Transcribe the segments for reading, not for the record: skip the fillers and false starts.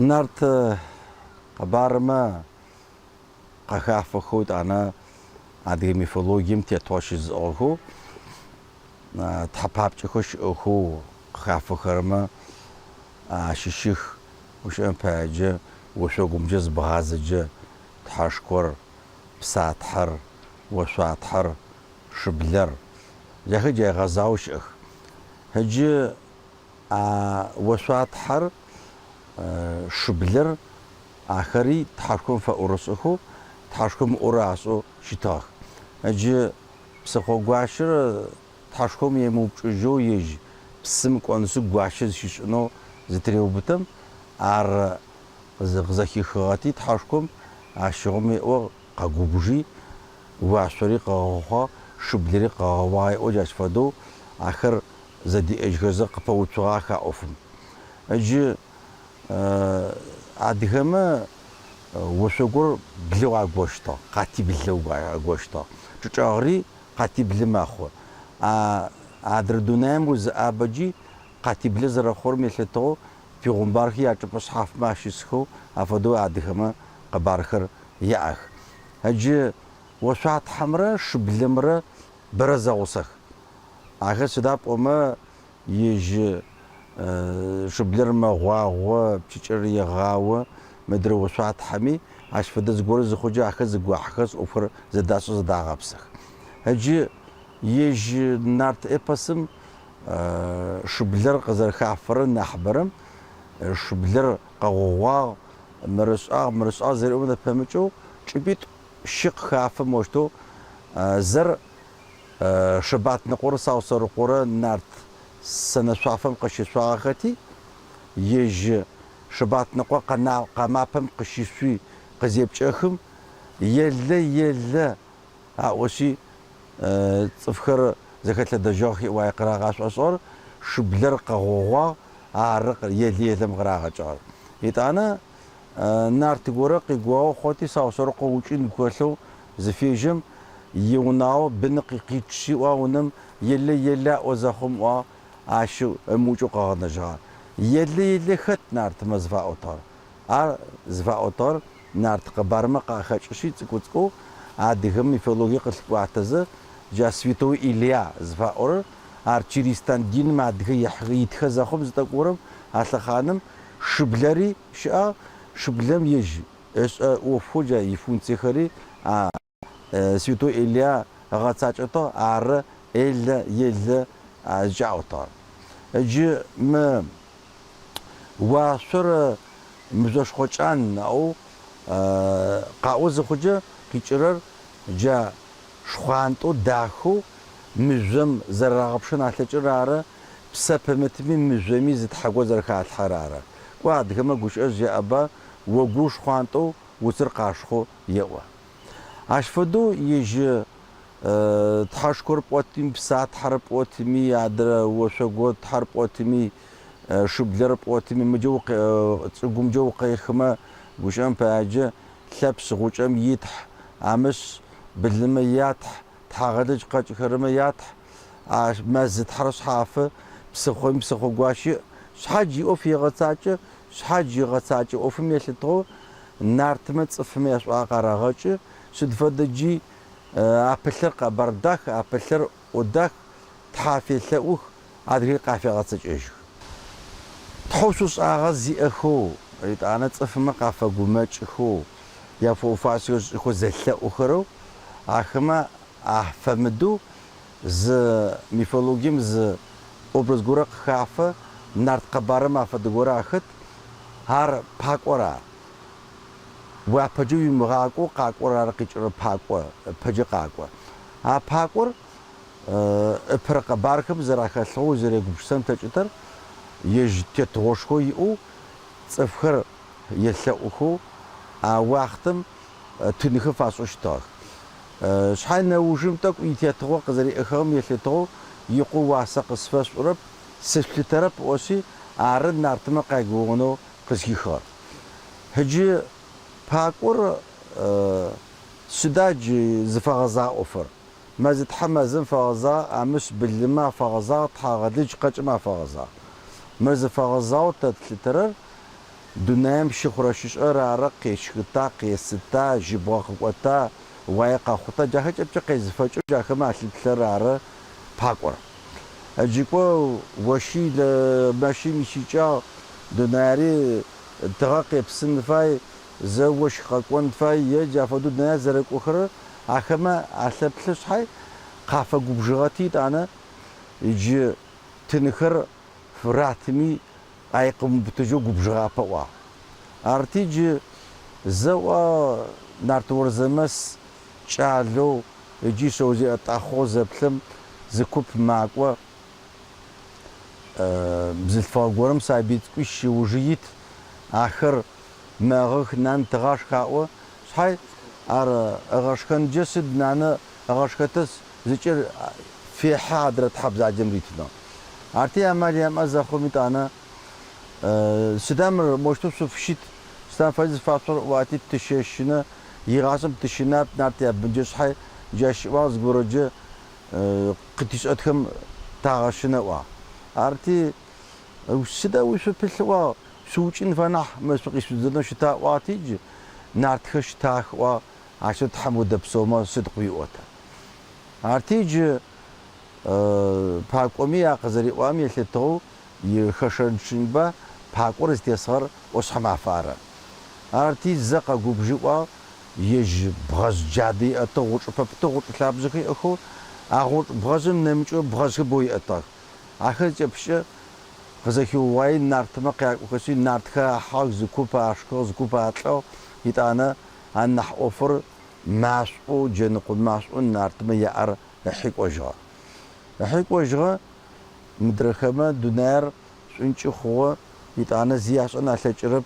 Нарт къэбармэ къахафэхэу етӏанэ адыгэ мифологием тетыгъо щызыӏыгъхэу, тхьэпапкӏэхэу щыӏэхэу къыхафэхэрэмэ ащыщых. Гущыӏэм паеджэ, ошъогумкӏэ зыбгъазэджэ Тхьэшхор, Псатхьэр, Ошъуатхьэр, Шыблэр. Джахэр джа егъэзагъэу щыӏэх. Ыджы а Ошъуатхьэр, Шыблэр ахэри Тхьэшхом фэӏорышӏэхэу, Тхьэшхом ыӏорэ ашӏэу щытыгъэх. Ыджы Псыхъогуащэр Тхьэшхом емыупчӏыжьэу ежь псым кӏонышъы гуащэ зыщишӏынэу зытыреубытэм, ар къызэхихыгъэти, Тхьэшхом ащыгъум еӏо, къэгубжи, уашъори къыгъэхъуагъ, шыблэри къыгъэуагъ еӏо, джащ фэдэу ахэр зэдеӏэжьхэзэ къыпэуцугъэх а ӏофым. Ыджы адыгэмэ ошъогур блэу агощтыгъ, къатиблэу агощтыгъ. Чӏычӏэгъри къатиблы мэхъу. А адрэ дунаим узыӏабэджи, къатиблы зэрэхъурэм елъытыгъэу пегъумбархэр ячӏыпӏэ шъхьафмэ ащысхэу афэдэу адыгэмэ къэбархэр яӏэх. Ыджы ошъуатхьэмрэ шыблэмрэ бэрэ зэгъусэх. Ахэр сыда пӏомэ ежь шыблэр мэгъуагъо, пчыкӏэр егъао, мыдрэ ошъуатхьэми ащ фэдэ зыгорэ зыхъуджэ ахэр зэгуахьэхэшъ ӏофхэр зэдашӏэ зэдагъэпсых. Ыджы ежь нарт эпосым шыблэр къызэрхафэрэр нахьыбэрэм шыблэр къэгъогъуагъ, мыр ышӏагъ, мыр ышӏагъ зэриӏом нэпэмыкӏэу чӏыпӏитӏу щы къыхафэ моущтэу зэр Шэбатныкъорэ Саусэрыкъорэ нарт сэнэшъуафэм къыщышъуагъэхэти, ежь Шэбатныкъо къэмапэм къыщышъуи къызепкӏэхым, Елэ, елэ! аӏошъи, цӏыфхэр зэхэлъэдэжьыгъэх еӏуае къырагъашӏошӏыгъэр, шыблэр къэгъогъуагъ, ары елэ елэм къырагъэкӏыгъэр. Етӏанэ нарт горэ къегуагъэу хъоти, Саусэрыкъо ыукӏын ыгу хэлъэу зыфежьэм, иунагъо быны къичъи ыӏуагъ унэм, елэ елэ аӏо зэхъум ыӏуагъ, ащ ымыукӏэу къыгъэнэжьыгъагъ. Елэ елэ хэт нартмэ зыфаӏотагъэр? Ар зыфаӏотагъэр нарт къэбармэ къахэкӏышъи цӏыкӏу-цӏыкӏоу адыгэм мифологие къылъыкӏуатэзэ, джа Святой Илья зыфаӏорэр, ар чыристан диным адыгэ итхэ зэхъум зытӏэкӏурэм а лъэхъаным шыблэри щыӏагъ, шыблэм ежь ышӏэ ӏофхэу джа ифункциехэри а Святой Илья ыгъэцакӏэтыгъ, ары Элэ, Елэ зыкӏаӏотыгъэр. Ыджы мы уашъор мыжъошхъокӏан аӏоу къаӏо зыхъуджэ къикӏырэр джа шхъуантӏэу дахэу мыжъом зэрэрагъэпшэн алъэкӏырэр ары, псэ пымытми мыжъоми зы тхьэ горэ зэрэхалъхьэр ары. Кӏо адыгэмэ гущыӏэжъ яӏэба, огур шхъуантӏэу уцыр къашхъо еӏо. Ащ фэдэу ежь Тхьэшхор пӏотми, Псатхьэр пӏотми, адрэ ошъогу Тхьэр пӏотми, шыблэр пӏотми, мыджэ чӏыгумджэ укъехымэ, гущыӏэм паеджэ, Лъэпшъ гъукӏэм итхь, Амышъ былымэ ятхь, Тхьагъэлыдж къэкӏыхэрэмэ ятхь, а мэзы Тхьэр шъхьафы, псыхъоми псыхъогуащ иӏ. Шъхьадж иӏоф егъэцакӏэ, шъхьадж игъэцакӏэ ӏофым елъытыгъэу нартмэ цӏыфмэ яшӏуагъэ къарагъэкӏы, сыд фэдэджи апылъыр къэбар дах, апылъыр ӏо дах, Тхьэ афелъэӏух, адрэхэр къафегъэцэкӏэжьых. Тхьэу шӏушӏагъэ зиӏэхэу, етӏанэ цӏыфмэ къафэгумэкӏыхэу, яфэӏо-фашӏэхэр зышӏыхэу зэлъэӏухэрэу, ахэмэ афэмыдэу зы мифологием зы образ горэ къыхафэ, нарт къэбарым афэдэ горэ ахэт, ар пакӏор ары. Уапэджэ уимыгъакӏоу къакӏор ары къикӏырэр пакӏо, ыпэджэ къакӏо. А пакӏор ыпэрэ къэбархэм зэрахэлъыгъэу узэрегупшысэн плъэкӏытэр ежь тетыгъошхо иӏэу, цӏыфхэр елъэӏухэу а уахътэм тынхэр фашӏэу щытыгъэх. Шъхьай нэужым тӏэкӏу итетыгъо къызэриӏыхыгъэм елъытыгъэу икъоу уасэ къысфэшъушӏырэп, сышъулъытэрэп ыӏошъи, ары нартмэ къягоонэу къызхихыгъэр. Ыджы пакӏор сыда джы зыфэгъэзагъ ӏофыр? Мэзытхьэ мэзым фэгъэзагъ, Амышъ былымэ афэгъэзагъ, Тхьагъэлыдж къэкӏымэ афэгъэзагъ. Мыр зыфэгъэзагъэу тэ тлъытэрэр. Дунаим щыхъурэ-щышӏэр ары, къещхыта, къесыта, жьыбгъэ къыкӏота, уае къэхъута, джахэр кӏэпкӏэ къезыфэкӏэу джахэмэ алъыплъэр ары Пакӏор. Ыджы кӏо ощи мэщым ищыкӏагъ, дунаири тыгъэ къепсын фай, зэ ощх къэкӏон фай е джа фэдэу дунаир зэрэкӏохэрэр ахэмэ алъэплъэ шъхьай, къафэгубжыгъэти етӏанэ иджы тынхэр ратыми ай къымыубытыжьэу губжыгъапэ ыӏуагъ. Арти джы зэ ыӏуагъ Нарт Орзэмэс кӏалэу ыджи шъэожъые ӏэтӏахъоу зэплъэм зы куп макӏо, бзылъфыгъэ горэм сабый цӏыкӏуищ ыужы ит, ахэр мэгъых, нан тыгъашх аӏо шъхьай, ар ыгъэшхэнджэ сыд нанэ ыгъэшхэтэс зыкӏыр фехьы адрэ тхьэ бзаджэм ритынэу. Арти амал ямыӏэ зэхъум итӏанэ сыда мыр моущтэу шъуфыщыт, сыда фэдиз зыфашъорэр ыӏуати, тыщэщынэ, игъашӏэм тыщынап, нарт ябынджэ шъхьай джащ ыӏуагъ зыгорэджэ къытишӏэтхэм тагъэщынэ ыӏуагъ. Арти сыда ушъупылъ ыӏуагъ, шъуукӏын фай нахь мы шъукъисшъудзэнэу щыта ыӏуагъти джы нартхэр щтах ыӏуагъ, ащтэу Тхьэм удэпсэумэ сыд къыуиӏота. Арти джы Пакӏоми а къызэриӏуагъэм елъытыгъэу и хэшэнчъынба пакӏор зытесыгъэр ӏошъхьэмафэ ары. Арти зэ къэгубжи ыӏуагъ, ежь бгъэжъ джадэ иӏэтыгъ, гъучӏ пэпытэу гъучӏ лъабжъэхэр иӏэхэу, а гъучӏ бгъэжъым нэмыкӏэу бгъэжъхэр бэу иӏэтыгъэх. Ахэр зэкӏэпщкӏэ къызэхиугъуаи нартмэ къякӏухэшъи, нартхэр ахьыгъэх, зы куп ашхыгъ, зы куп алӏыгъ, етӏанэ анахь ӏофыр машӏоу, джэныкъо машӏоу нартмэ яӏэр ыхьи кӏожьыгъэ. Ыхьи кӏожьыгъэ, мыдрэхэмэ дунаир шӏункӏы хъугъэ, етӏанэ зи ашӏэн алъэкӏырэп,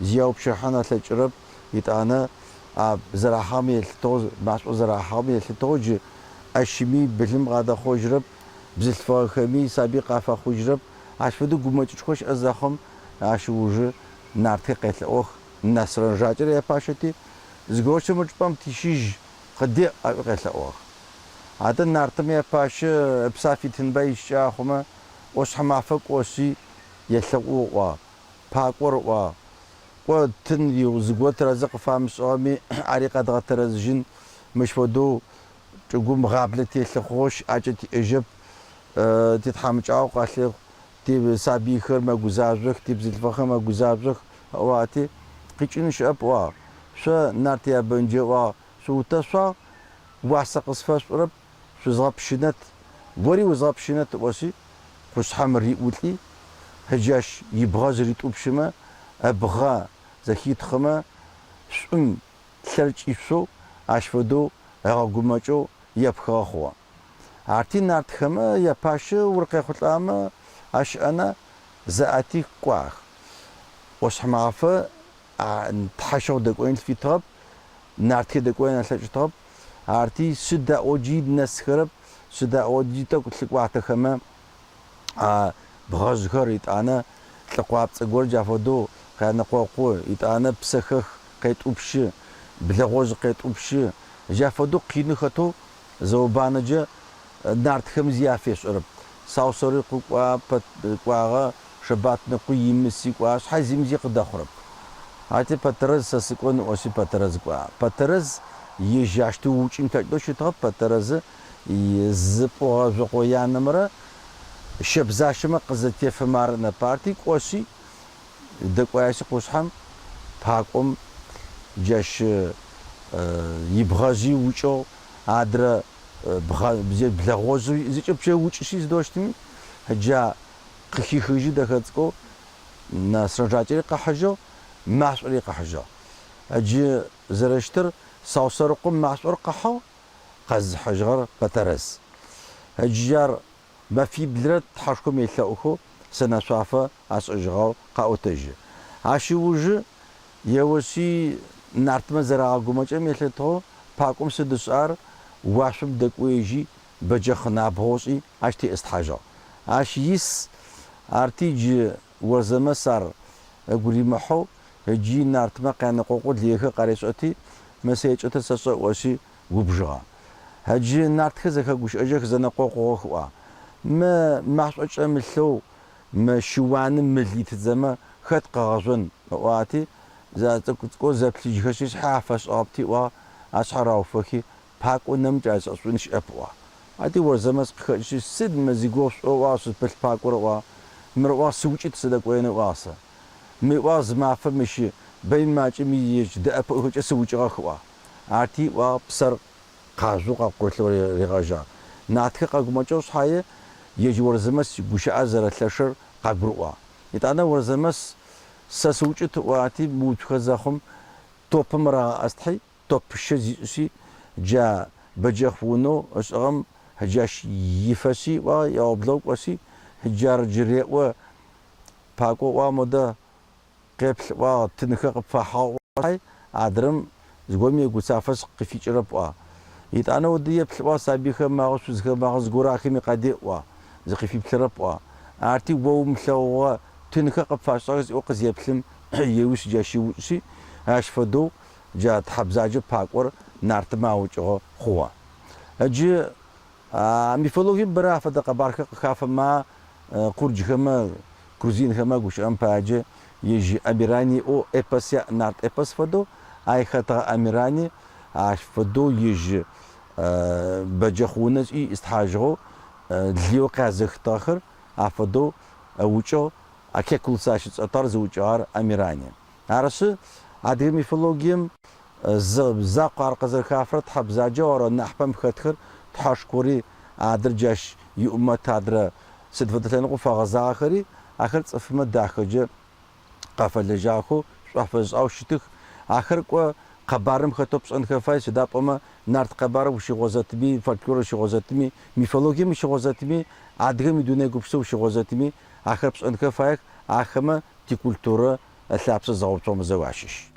зи аупщэрыхьан алъэкӏырэп, етӏанэ а зэрахьагъэм елъытыгъэу, машӏо зэрахьагъэм елъытыгъэу джы ӏэщыми былым къадэхъожьырэп, бзылъфыгъэхэми сабый къафэхъужьырэп. Ащ фэдэу гумэкӏышхо щыӏэ зэхъум, ащ ыужы нартхэр къелъэӏох, Насрэн Жакӏэр япащэти, зыгорэущтэу мы чӏыпӏэм тищыжь, къыдеӏ, аӏуи къелъэӏугъэх. Адэ нартмэ япащэ ыпсэ афитынба ищыкӏагъэ хъумэ, ӏошъхьэмафэ кӏошъи, елъэӏу ыӏуагъ, пакӏор ыӏуагъ, кӏо, тын зыгор тэрэзэ къыфамышӏыгъэми, ари къэдгъэтэрэзыжьын, мыщ фэдэу чӏыгум гъаблэ телъы хъугъэу щыӏакӏэ тиӏэжьэп, титхьамыкӏагъо къэлъыхъу, тисабыйхэр мэгузажъох, тибзылъфыгъэхэр мэгузажъох ыӏуагъэти, къикӏын щыӏэп ыӏуагъ. Шъо, нарт ябэнджэ ыӏуагъ, шъуутэшъуагъ, уасэ къысфэшъушӏырэп, шъузгъэпщынэт, ори узгъэпщынэт ыӏошъи, къушъхьэм риӏулӏи, ыджы ащ ибгъэжъ ритӏупщымэ, ыбгъэ зэхитхъымэ, шӏум лъэр кӏишъоу, ащ фэдэу ыгъэгумэкӏэу епхыгъэ хъугъэ. Арти нартхэмэ япащэ ур къехъулӏамэ ащыӏэна, заӏэти кӏуагъэх. ӏошъхьэмафэ Тхьэщыгъу дэкӏоен фитыгъэп, нартхэр дэкӏоен алъэкӏытыгъэп. Арти сыд аӏоджи нэсхэрэп, сыд аӏоджи тӏэкӏу лъыкӏуатэхэмэ, а бгъэжъхэр итӏанэ лӏы къуапцӏэ гор джа фэдэу къянэкъокъу, итӏанэ псэхэх къетӏупщы, блэгъожъ къетӏупщы, джа фэдэу къины хэтэу зэо-банэджэ нартхэм зи афешӏэрэп. Саусэрыкъуи кӏуа, кӏуагъэ, Шэбатныкъуи, Имыси кӏуа, шъхьай зими зи къыдэхъурэп. Арти Пэтэрэз сэ сыкӏон ыӏошъи Пэтэрэз кӏуа. Пэтэрэз ежь ащтэу уукӏын плъэкӏынэу щытыгъэп, Пэтэрэзы зыпӏугъэ Жъокъо янэмрэ щэбзащэмэ къызэтефэмэ ары нэп. Арти кӏошъи дэкӏуаешъи къушъхьэм пакӏом джащ ибгъэжъи ыукӏыгъ, адрэ бгъэ блэгъожъыр зэкӏэ пчъэ ыукӏышъи зыдэущтми джа къыхихыжьи дэхэ цӏыкӏоу Насрэн Жакӏэри къыхьыжьыгъ, машӏори къыхьыжьыгъ. Джы зэрэщытыр Саусэрыкъом машӏор къыхьыгъ, къэзыхьыжьыгъэр Пэтэрэз. Джы ар мэфиблырэ Тхьэшхом елъэӏухэу сэнэшъуафэ ашӏыжьыгъэу къаӏотэжьы. Ащ ыужы еошъи нартмэ зэрагъэгумэкӏэм елъытыгъэу пакӏом сыд ышӏар, уашъом дэкӏоежьи бэджэхъ набгъо ышӏи ащ теӏыстхьажьыгъ. Ащ ис арти джы Орзэмэс ар ыгу римыхьэу ыджи нартмэ къянэкъокъоу лыехэр къарешӏэти, мы сэ екӏэтыр сэшӏэ ыӏошъи губжыгъэ. Ыджы нартхэр зэхэгущыӏэжьых зэнэкъокъугъэх ыӏуагъ. Мы машӏо кӏэмылъэу мы щыуаным мыл итыдзэмэ хэт къыгъэжъон? ыӏуагъэти, зэ цӏыкӏу-цӏыкӏоу зэплъыжьхэшъи, шъхьэ афэшӏыгъэпти ыӏуагъ, ашъхьэ рауфэхи, Пакӏо нэмыкӏ ашӏэшъун щыӏэп, ыӏуагъ. Арти Орзэмэс къыхэкӏышъи, сыд мы зигугъу шъушӏэу ыӏуагъ, шъузпылъ пакӏор ыӏуагъ, мыр ыӏуагъ, сыукӏыт сыдэкӏоен ыӏуагъ сэ. Мы ыӏуагъ, зымафэ мыщ бэми макӏэми ежь дэӏэпыӏэхэкӏэ сыукӏыгъэх ыӏуагъ. Арти ыӏуагъ, псэр къажъоу къапкъырылъэу ригъэжьагъ. Нартхэр къэгумэкӏыгъ шъхьае, ежь Орзэмэс игущыӏэ зэрэлъэшыр къагурыӏуагъ. Етӏанэ Орзэмэс сэ сыукӏыт ыӏуагъэти, мыуцухэ зэхъум, топым рагъэӏэстхьи, Топыщэ зишӏышъи, джа бэджэхъу унэу ышӏыгъэм джащ ифэшъи, ыӏуагъ, иӏэгъо-блэгъу кӏошъи, джар джы реӏо, Пакӏо ыӏуагъ, модэ къеплъ, ыӏуагъ, тынхэр къыпфахьыгъ ыӏуагъ, адрэм зыгорэм егуцафэшъ къыфикӏырэп, ыӏуагъ. Етӏанэ одэ еплъ, ыӏуагъ, сабыйхэр магъы, шъузхэр магъы, зыгорэ ахэми къадеӏ, ыӏуагъ, зыкъыфиплъырэп, ыӏуагъ. Арти о умылъэгъугъэ тынхэр къыпфашӏыгъэх зиӏоу къызеплъым, еуишъ джащ ыукӏышъи, ащ фэдэу Джа тхьэ бзаджэ пакӏор нартымэ аукӏыгъэ хъугъэ. Ыджы а мифологием бэрэ афэдэ къэбархэр къыхафэмэ, курджхэмэ, грузинхэмэ гущыӏэм паеджэ ежь Амирани ыӏоу эпос яӏ, нарт эпос фэдэу, ай хэтыгъэ Амирани ащ фэдэу ежь бэджэхъу унэ шӏи истхьажьыгъэу лыеу къязыхытыгъэхэр афэдэу ыукӏыгъ, а Кекулца ащ ыцӏэтыгъэр зыукӏыгъэр Амирани. Арышъы, адыгэ мифологием зы закъу ар къызэрхафэрэр тхьэ бзаджэу, ары нахьыпэм хэтхэр, тхьэшхори, адрэ джащ иӏумэт адрэ сыд фэдэ лъэныкъо фэгъэзагъэхэри, ахэр цӏыфмэ дахэкӏэ къафэлэжьагъэхэу, шӏу афэзышӏагъэу щытых. Ахэр кӏо къэбарым хэтэу пшӏэнхэ фай, сыда пӏомэ нарт къэбарым ущыгъозэтми, фольклорым ущыгъозэтми, мифологием ущыгъозэтми, адыгэм идунэе гупшысэ ущыгъозэтми, ахэр пшӏэнхэ фаех, ахэмэ тикультурэ ылъапсэ зыгъэуцугъэмэ зэу ащыщ.